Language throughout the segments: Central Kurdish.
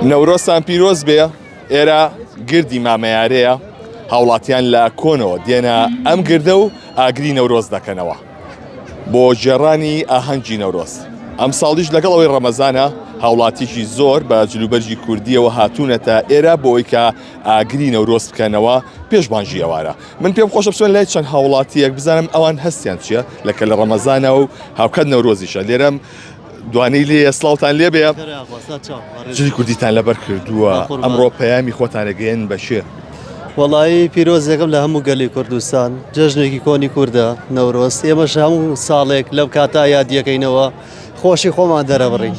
نەورۆزتان پیرۆز بێ ئێرە گردی مامەیارەیە هاوڵاتیان لە کۆنەوە دێنە ئەم گردە و ئاگری نەورۆز دەکەنەوە بۆ گێڕانی ئاهەنگی نەورۆز ئەم ساڵیش لەگەڵ ئەوەی ڕەمەزانە هاوڵاتیکی زۆر بە جلوبەرگی کوردیەوە هاتوونەتە ئێرە بۆ ئەوەی کە ئاگری نەورۆز بکەنەوە پێش بانگی ئێوارە من پێم خۆشە بچمە لای چەند هاوڵاتیەک بزانم ئەوان هەستیان چییە لە کە لە ڕەمەزانە و هاوکات نەورۆزیشە لێرەم دوانەی لێیە سڵاوتان لێبێ جلی کوردیتان لەبەر کردووە ئەمڕۆ پەیامی خۆتانەگەیەن بە کێ؟ وەڵایی پیرۆزێکم لە هەموو گەلی کوردستان جەژنێکی کۆنی کوردە نەورۆز ئێمەش هەموو ساڵێک لەم کاتا یادیەکەینەوە خۆشی خۆمان دەرەبڕین.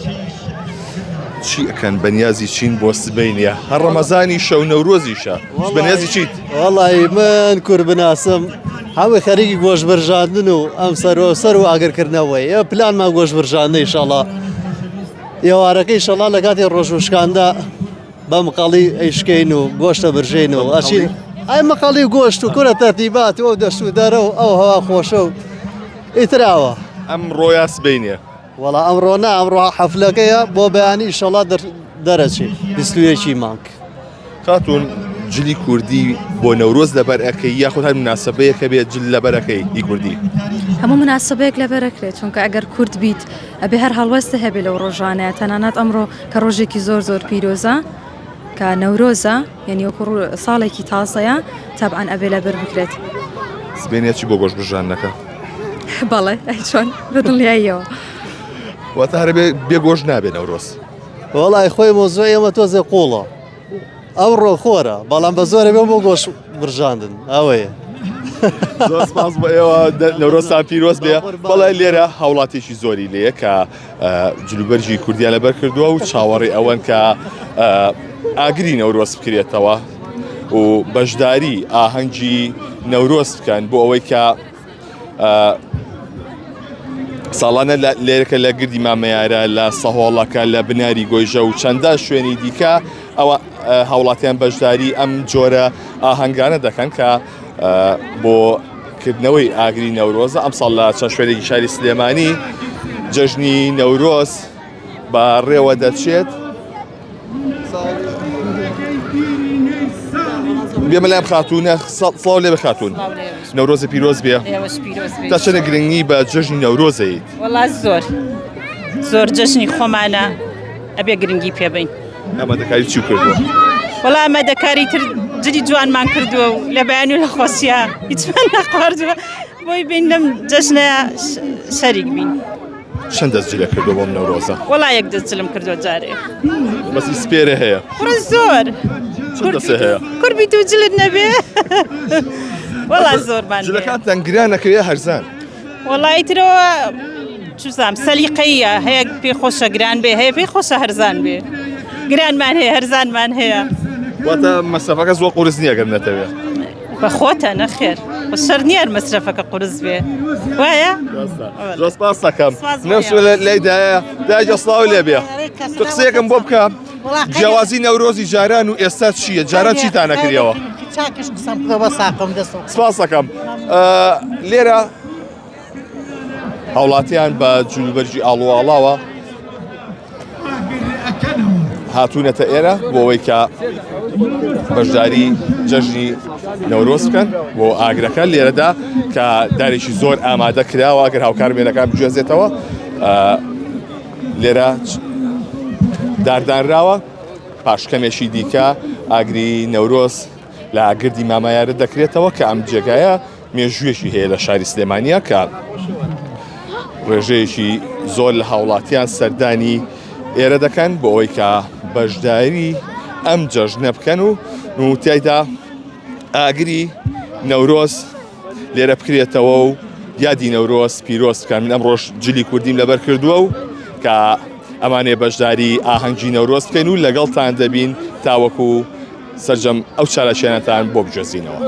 چی ئەکەن بەنیازی چین بۆ سبەینێ هەر ڕەمەزانی شەو نەورۆزیشە بەنیازی چیت؟ وەڵی من کور بناسم هەمووی خەریکی گۆش برژاندن و ئەم سەر و سەر و ئاگرکردنەوەی ئێ پلانمان گۆش برژاندنە ئیشەڵا ئێوارەکەی ئیشەڵا لە کاتی ڕۆژوشکاندا بە مقەڵی ئەیشکەین و گۆشتە برژین و ئەچین ئەی مقەڵی و گۆشت و کورە تەرتیبات و ئەو دەشت و دەرە و ئەو هەوا خۆشە و ئیتراوە ئەمڕۆ یا سبەینێ؟ وەڵا ئەمڕۆ نا ئەمڕۆ حەفلەکەیە بۆ بەیانی ئیشەڵا دەرەچێ 21 مانگ. خاتون جلی کوردی بۆ نەورۆز لەبەر ئەەکەی یاخود هەر مناسبەیەکە بێت جل لەبەرەکەی ئی کوردی هەموو مناسبەیەک لەبەرەکرێت چونکە ئەگەر کورد بیت ئەبێ هەر هەڵوەستە هەبێ لەو ڕۆژانەیە تەنانەت ئەمڕۆ کە ڕۆژێکی زۆر زۆر پیرۆزە کە نەورۆزە یعنی وەکو ساڵێکی تازەیە تەبعەن ئەبێ لەبەر بکرێت. سبەینێ چی بۆ گۆشت برژاندنەکە؟ بەڵێ ئەی چۆن بە دڵنیاییەوە. واتە هەر بێ بێ گۆشت نابێ نەورۆز. وەڵای خۆی مۆزوعی ئێمە تۆزێ قوڵە ئەوڕۆ خۆرە بەڵام بە زۆرە بێ بۆ گۆش برژاندن ئەوەیە. زۆر سپاس بۆ ئێوە نەورۆزتان پیرۆز بێ بەڵێ لێرە هاوڵاتێکی زۆری لێیە کە جلوبەرگی کوردیان لەبەر کردووە و چاوەڕێی ئەوەن کە ئاگری نەورۆز بکرێتەوە و بەشداری ئاهەنگی نەورۆز بکەن بۆ ئەوەی کە ساڵانە لێرەکە لە گردی مامەیارە لە سەهۆڵەکە لە بناری گۆیژە و چەندان شوێنی دیکە ئەوە هاوڵاتیان بەشداری ئەم جۆرە ئاهەنگانە دەکەن کە بۆ کردنەوەی ئاگری نەورۆزە ئەمساڵ لە چەند شوێنێکی شاری سلێمانی جەژنی نەورۆز بە ڕێوە دەچێت. بێمە لام خاتوونە سڵاو لێ خاتوون نەورۆزی پیرۆز بێ تا چەنە گرنگی بە جەژنی نەورۆزەیت وەڵا زۆر زۆر جەژنی خۆمانە ئەبێ گرنگی پێبین ئامادەکاری چی کردووە؟ وەڵا ئامادەکاری تر جلی جوانمان کردووە و لە بەیان و لە خۆشیە هیچمان نەخواردووە بۆی بین لەم جەژنە شەریک بین. چەند دەست جلە کردووە بۆم نەورۆزە؟ وەڵا یەک دەست جلم کردووە جارێ. بەسی سپێرە هەیە. کوڕە زۆر. چەند دەستێ هەیە؟ کوربی تو جلت نەبێ. وەڵا زۆرمان. جلەکانتان گرانەکەوێ هەرزان؟ وەڵا ئیترەوە چوزام سەلیقەیە هەیە پێ خۆشە گران بێ هەیە پێی خۆشە هەرزان بێ گرانمان هەیە هەرزانمان هەیە واتە مەسرەفەکە زۆر قورس نییە گەر نەتەوێ بە خۆتە نەخێر شەر نییە مەسرەفەکە قورس بێ وایە زۆر سپاس دەکەم لای دایە دایجە سڵاو لێ بێ تو قسەیەکم بۆ بکە جیاوازی نەورۆزی جاران و ئێستا چییە جاران چیتان نەکردەوە چاکش قسەم بکە بە ساقم دەستم سپاس دەکەم لێرە هاوڵاتیان بە جلوبەرگی ئاڵوواڵاوە هاتوونەتە ئێرە بۆ ئەوەی کە بەشداری جەژنی نەورۆز بکەن بۆ ئاگرەکە لێرەدا کە دارێکی زۆر ئامادە کراوە ئەگەر هاوکار وێنەکان بگوێزێتەوە لێرە داردانراوە پاش کەمێکی دیکە ئاگری نەورۆز لە گردی مامایارە دەکرێتەوە کە ئەم جێگایە مێژوویەکی هەیە لە شاری سلێمانیا کە ڕێژەیەکی زۆر لە هاوڵاتیان سەردانی ئێرە دەکەن بۆ ئەوەی کە بەشداری ئەم جەژنە بکەن و نوتیایدا ئاگری نەورۆز لێرە بکرێتەوە و یادی نەورۆز پیرۆز بکەن من ئەمڕۆش جلی کوردیم لەبەر کردووە و کە ئەمانێ بەشداری ئاهەنگی نەورۆز بکەین و لەگەڵتان دەبین تاوەکو سەرجەم ئەو چالاکیانەتان بۆ بگوێزینەوە.